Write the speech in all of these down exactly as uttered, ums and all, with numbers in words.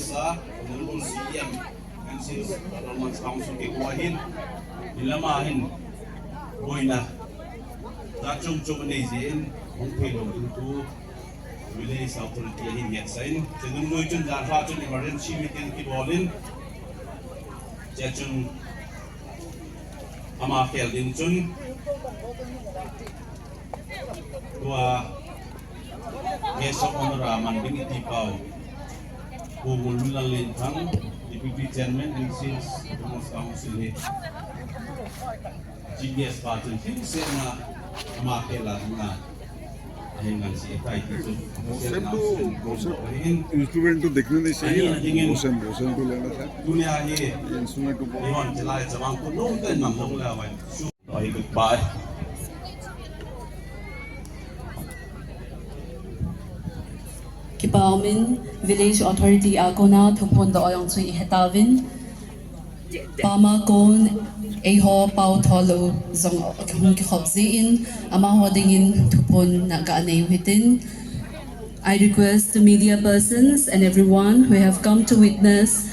Sa, Honorable C E M, Council, Autonomous Council kikoi hin, hilama hin, boina, ta chung chung nei jin, hung phi lo tu tu, Village Authority hin nget sa in, chun nung noi chun jan pha chun emergency meeting kibol in, chun ama khel ding chun, tua, Guest of Honour a man ding iti pau. Pu Ngulminlal Lenthang, Deputy Chairman and Sales Autonomous Council hi. Chief Guest pa chun thil sena ama khel a ding a. Ahin ngan si tai ti chu. Instrument to देखने नहीं चाहिए ना। Mosem, mosem to लेना था। Dunia hi. Instrument to बोल। Iwan chalai chabang ko nung kan mang nung la wai. Ahi, goodbye. Kipa umin, Village Authority a kona thuphon doh jong chu ihe tauvin. Pama kon, eiho pao thol u jong hung kikhop jin, amaho dingin thuphon na ga nei u hitin. I request the media persons and everyone who have come to witness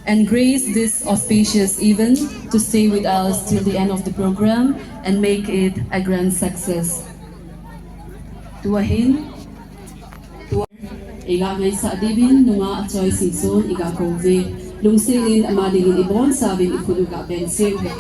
and grace this auspicious event to stay with us till the end of the program and make it a grand success. Tua hin, tua, eiga ngaisah diuvin, nungah Achoi Singson iga kou uve. Lungset in ama dingin ibonchauvin ikhut u ga beng seng uve.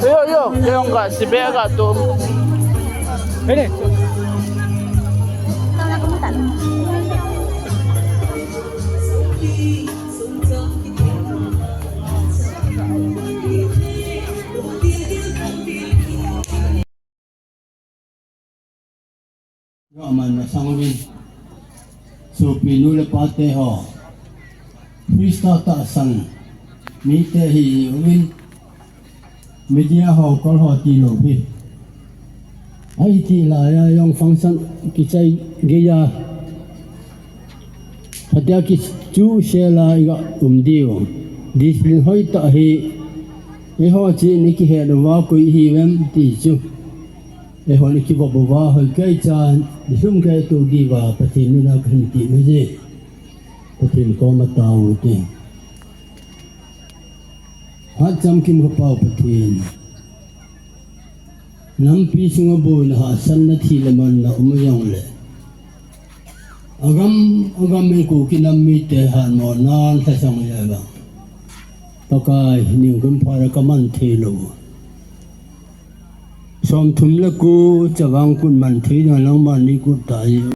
Yo, yo, yo, ka si be ka tu. Ini. Aman masang uvin. Sopi nu le pa te ho. Krista tahsan mite hi uvin. Media ho kol ho ti lou hi. Ahi ti laiya jong function kichai geiya. Phatea kichu sela iga um diu. Discipline hoitah hi. Eiho chun ikihet uva koi ihiuvem ti chu. Eihon ikivop uva, hoi kei chan, ilhum kei tu diuva, Pathen mina kahin ti maje. Pathen koma tao te. Hatcham kim kapau Pathen. Nampi sunga boina hahsatna thi le manna um jongle. Agam, agam in Kuki nam mite hatmo nan lhasam le vang. Pakai, ningkum phara kaman thei lou. Somthum le ko, chavang kut man thei na nangman nei kut tai.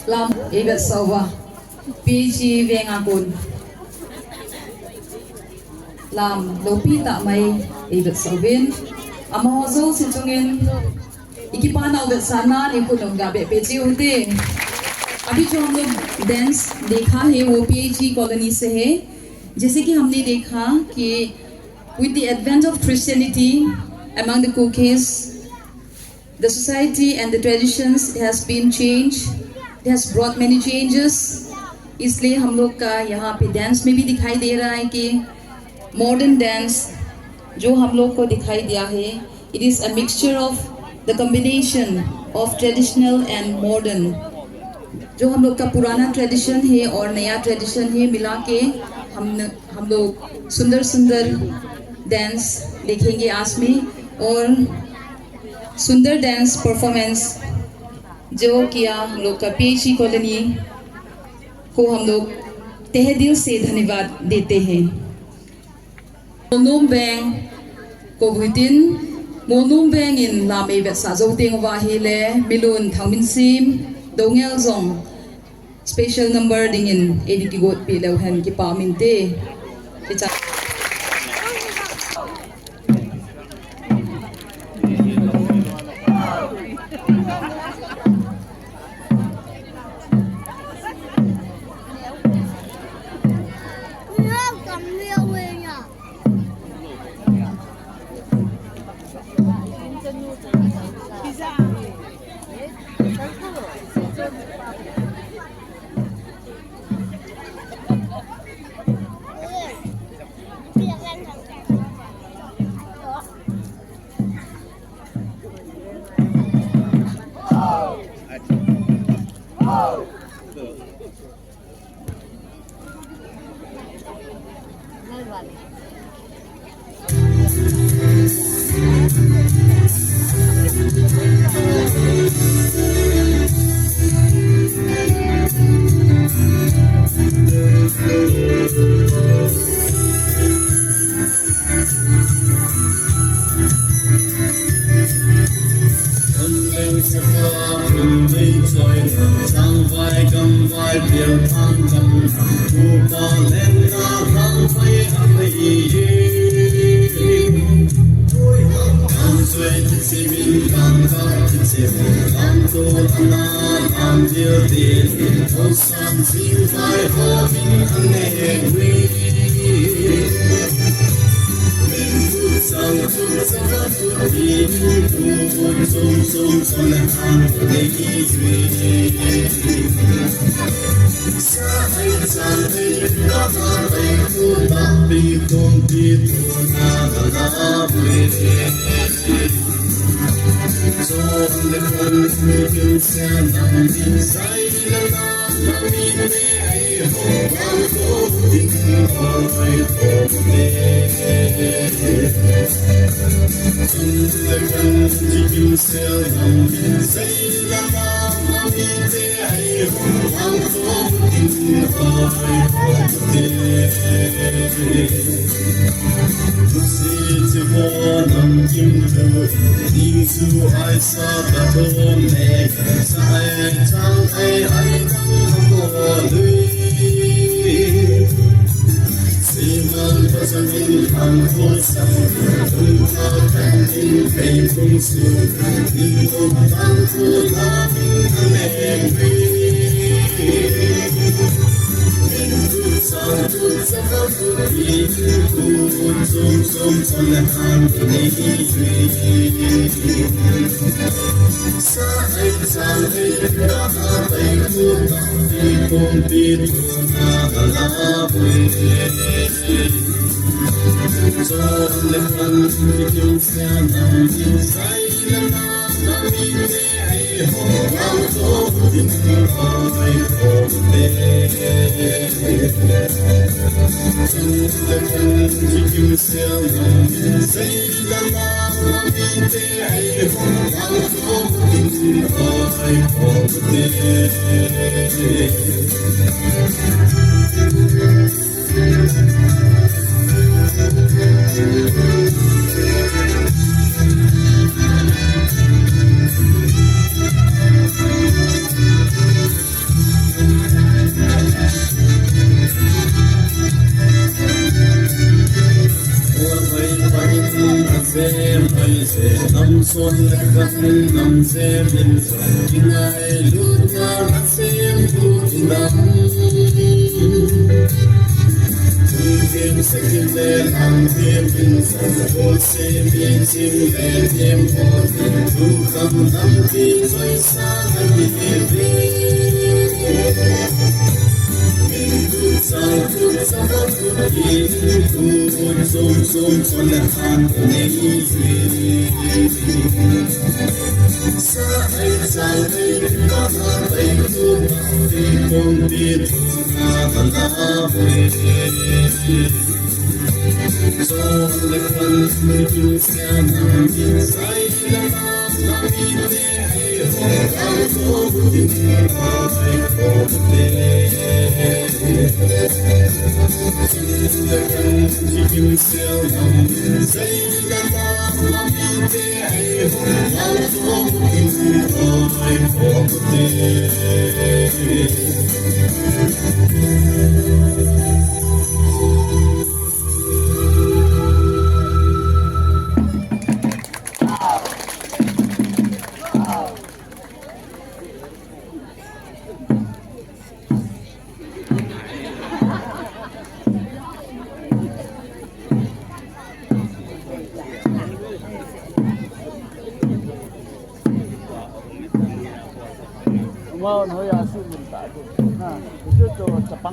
Lam, eivet sah uva. P G Vengakon. Lam, lopi tah mai, eivet sah uvin. Amaho jouse chungin, ikipa nau vetsahna nikho nung gabeh peh cheh ute. अभी जो हम लोग dance देखा है, वो P H E colony से है। जैसे कि हमने देखा कि with the advent of Christianity among the Kukis, the society and the traditions has been changed. It has brought many changes. इसलिए हम लोग का यहाँ पे dance में भी दिखाई दे रहा है कि modern dance जो हम लोग को दिखाई दिया है, it is a mixture of the combination of traditional and modern. जो हम लोग का पुराना tradition है और नया tradition है, मिला के हम हम लोग सुंदर सुंदर dance देखेंगे आज में। और सुंदर dance performance जो किया हम लोग का P H E colony को हम लोग तहे दिल से धन्यवाद देते हैं। Nonbeng Kobui tin, Molnom veng in lam eivetsah jou teng uva ahile, Milun Thangminsim, Doungel jong special number dingin eidin kigotpi leu hen kipa minte. Kicha.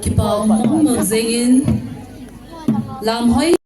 Kipa um um jengin, lamhoi